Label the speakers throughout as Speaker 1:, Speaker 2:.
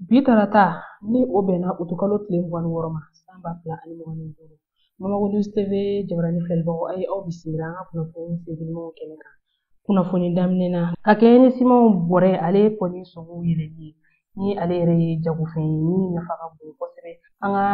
Speaker 1: Bi tarata ni o bɛnna utukalo tile 26 ma san 2025, Bamako News TV jabarani filɛlibagaw, a ye aw bisimila an ka kunnafoni sentelimanw kɛnɛ kan. Kunnafoni daminɛ na, ka kɛɲɛ ni simanw bɔrɛ ale kɔni sɔngɔw yɛlɛli ye, ni ale yɛrɛ ye jagofɛn ye min nafa ka bon kosɛbɛ an ka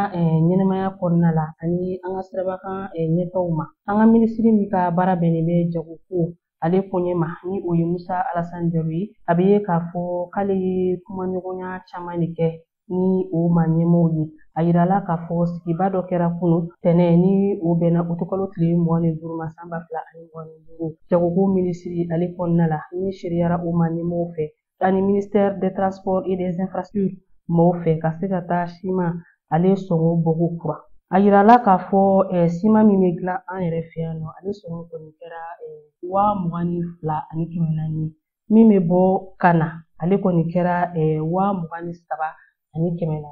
Speaker 1: ɲɛnamaya kɔnɔna la ani an ka sirabakan ɲɛtaaw ma. An ka minisiri min ka baara bɛnnen bɛ jagoko ale koɲɛ ma, ni o ye Musa Alasan Jalo ye, a bɛ ye k'a fɔ k'ale ye kumaɲɔgɔnya caman de kɛ ni o maa ɲɛmaaw ye. A yirala k'a fɔ sigiba dɔ kɛra kunu tɛnɛ, ni o bɛnna utukalo tile 25 ma san 2025, jagoko minisiri ale kɔnɔna la, ni seereyara o maa ɲɛmaaw fɛ ani ministère des Transports et des Infrastructures mɔgɔw fɛ, ka se ka taa siman ale sɔngɔ bɔko kura. A yirala k'a fɔ siman min bɛ dilan an yɛrɛ fɛ yan nɔ, ale sɔngɔ kɔni kɛra 22,400, min bɛ bɔ ka na, ale kɔni kɛra 23,400.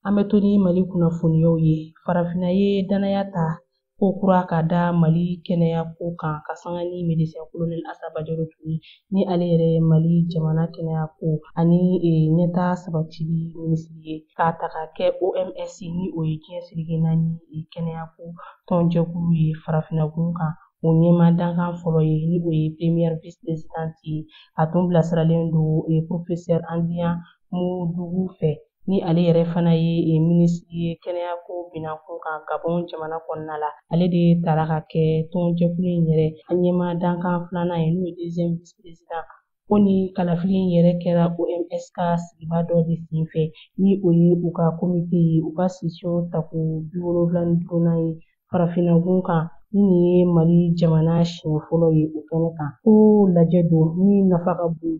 Speaker 1: An bɛ to ni Mali kunnafoniyaw ye. Farafinna ye danaya ta ko kura ka da Mali kɛnɛya ko kan, ka sanga ni médecin colonel Asa Bajalo Ture, ni ale yɛrɛ ye Mali jamana kɛnɛya ko ani ɲɛtaa sabatili minisiri ye, k'a ta ka kɛ OMS, ni o ye diɲɛ seleke naani kɛnɛya ko tɔnjɛkulu ye farafinna gun kan, o ɲɛmaa dankan fɔlɔ ye, ni o ye première vice présidente ye. A tun bilasiralen don professeur Adrien Moudougou fɛ, ni ale yɛrɛ fana ye minisiri ye kɛnɛya ko binakun kan Gabon jamana kɔnɔna la. Ale de taara ka kɛ tɔnjɛkulu in yɛrɛ ɲɛmaa dankan filanan ye, n'o ye deuxième vice président. Ko ni kalafili in yɛrɛ kɛra OMS ka sigiba dɔ de senfɛ, ni o ye u ka komite ye, u ka session tako 75nan ye farafinna gun kan, ni nin ye Mali jamana siɲɛ fɔlɔ ye o kɛnɛ kan. Ko lajɛ don min nafa ka bon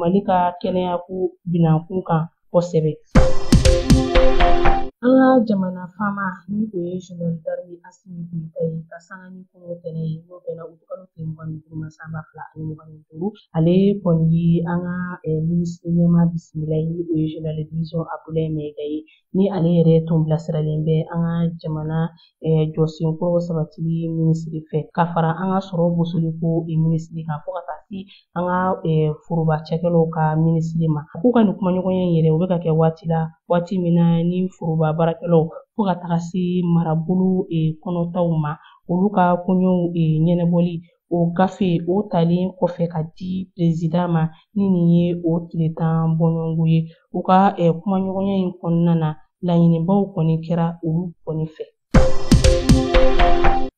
Speaker 1: Mali ka kɛnɛya ko binakun kan kosɛbɛ. An ka jamana faama, ni o ye général d'armée Asimi Goyita ye, ka sanga ni kunu tɛnɛ ye, n'o bɛnna utukalo tile 25 ma san 2025, ale kɔni ye an ka minisiri ɲɛmaa bisimila ye, ni o ye général de division Abdoulaye Maïga ye, ni ale yɛrɛ tun bilasiralen bɛ an ka jamana jɔsenkɔrɔ sabatili minisiri fɛ, ka fara an ka sɔrɔ bosoliko minisiri kan, fo ka taa se an ka foroba cakɛlaw ka minisiri ma. K'u ka nin kumaɲɔgɔnya in yɛrɛ, o bɛ ka kɛ waati la, waati min na ni foroba baarakɛlaw fo ka taga se marabolo kɔnɔtaw ma, olu ka koɲɛw ɲɛnabɔli o gafe o talen kɔfɛ ka di perezidan ma, ni nin ye o tile 10 bɔɲɔgɔnko ye. U ka kumaɲɔgɔnya in kɔnɔna na, laɲinibaw kɔni kɛra olu kɔni fɛ.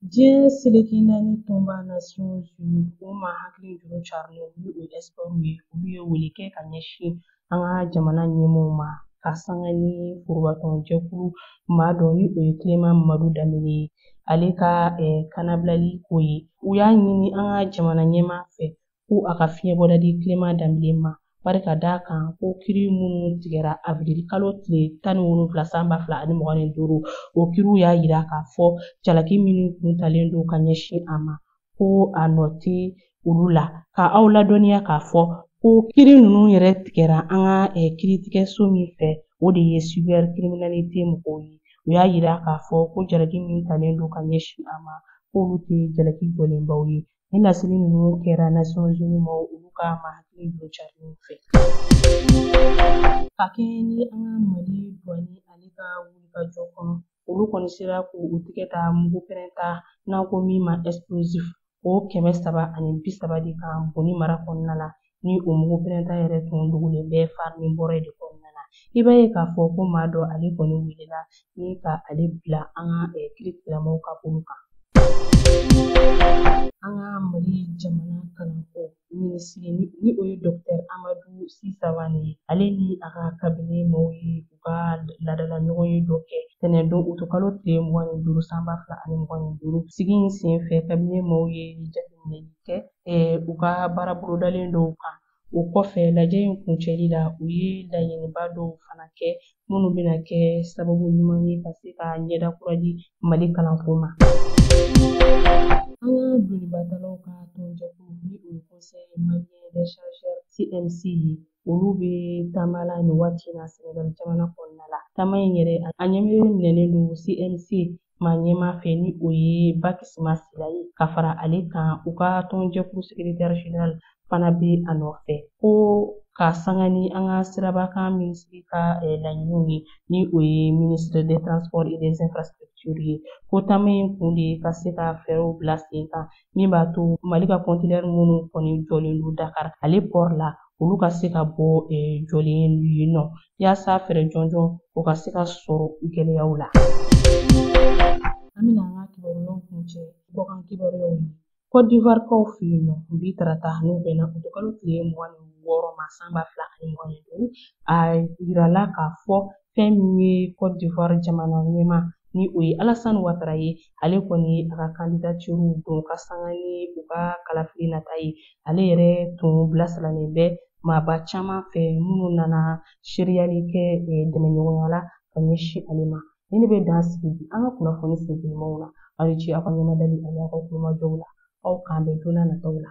Speaker 1: Diɲɛ seleke naani tɔnba Nations Unies, o ma hakili juru carilen, ni o ye experts ye, olu ye wele kɛ ka ɲɛsin an ka jamana ɲɛmaaw ma, ka sanga ni forobatɔnjɛkulu maa dɔ, ni o ye Clément Madu Danbele ye, ale ka kanabilali ko ye. U y'a ɲini an ka jamana ɲɛmaa fɛ ko a ka fiɲɛbɔda di Clément Danbele ma, bari ka d'a kan ko kiri minnu tigɛra avril kalo tile 17 san 2025, o kiriw y'a yira k'a fɔ jalaki minnu kun talen don ka ɲɛsin a ma, ko a nɔ tɛ olu la. Ka aw ladɔnniya k'a fɔ ko kiri ninnu yɛrɛ tigɛra an ka kiritigɛso min fɛ, o de ye cybercriminalité mɔgɔw ye. U y'a yira k'a fɔ ko jalaki min talen don ka ɲɛsin a ma, k'olu tɛ jalaki jɔlenbaw ye. Ni laseli ninnu kɛra Nations Unies ma, olu ka maa hakili juru carilenw fɛ. Ka kɛɲɛ ni an ka Mali douane ale ka wulikajɔ kɔnɔ, olu kɔni sera k'u tigɛ ta mugu pɛrɛnta, n'an ko min ma explosif, o 330 de kan Boni mara kɔnɔna la, ni o mugu pɛrɛnta yɛrɛ tun dogolen bɛ farini bɔrɛ de kɔnɔna na. I b'a ye k'a fɔ ko maa dɔ ale kɔni welela ni ka ale bila an ka kiiritigɛlamɔgɔw ka bolo kan. An ka Mali jamana kalanko minisiri, ni o ye docteur Amadu Si Sawane ye, ale ni a ka cabinet maaw ye u ka laadala ɲɔgɔn ye dɔ kɛ tɛnɛndon utukalo tile 25 san 2025. Sigi in senfɛ, cabinet maaw ye jateminɛli kɛ u ka baara bolodalen dɔw kan. O kɔfɛ, lajɛ in kuncɛli la, u ye laɲiniba dɔw fana kɛ minnu bɛna kɛ sababu ɲuman ye ka se ka ɲɛda kura di Mali kalanko ma. An ka donibatalaw ka tɔnjɛkulu, ni o ye Conseil malien des chargeurs CMC ye, olu bɛ taama la nin waati in na Senegal jamana kɔnɔna la. Taama in yɛrɛ, a ɲɛminɛnen don CMC maa ɲɛmaa fɛ, ni o ye Bakisima Sila ye, ka fara ale kan, u ka tɔnjɛkulu secrétaire général fana bɛ a nɔfɛ. Ko Ka sanga ni an ka sirabakan minisiri ka laɲiniw ye, ni o ye ministre des transports et des infrastructures ye, ko taama in kun de ye ka se ka fɛɛrɛw bila sen kan min b'a to Mali ka conteneur minnu kɔni jɔlen don Dakar ale port la, olu ka se ka bɔ jɔlen yen nɔ, yaasa fɛɛrɛ jɔnjɔn o ka se ka sɔrɔ gɛlɛyaw la. An bɛna an ka kibaruyaw kuncɛ kɔkan kibaruyaw ye. Cote d'Ivoire kaw fɛ yen nɔ, bi tarata, n'o bɛnna utukalo tile 26 ma san 2025, a yirala k'a fɔ fɛn min ye Cote d'Ivoire jamana ɲɛmaa, ni o ye Alassane Ouattara ye, ale kɔni ye a ka candidature don ka sanga ni u ka kalafili nata ye. Ale yɛrɛ tun bilasiralen bɛ maaba caman fɛ minnu nana seereyali kɛ dɛmɛɲɔgɔnya la ka ɲɛsin ale ma. Ni ne bɛ dan sigi bi an ka kunnafoni sentelimanw na. Aw ni ce aw ka ɲɛmadali ani aw ka kulomajɔw la. Aw k'an bɛn don n'a nataw la.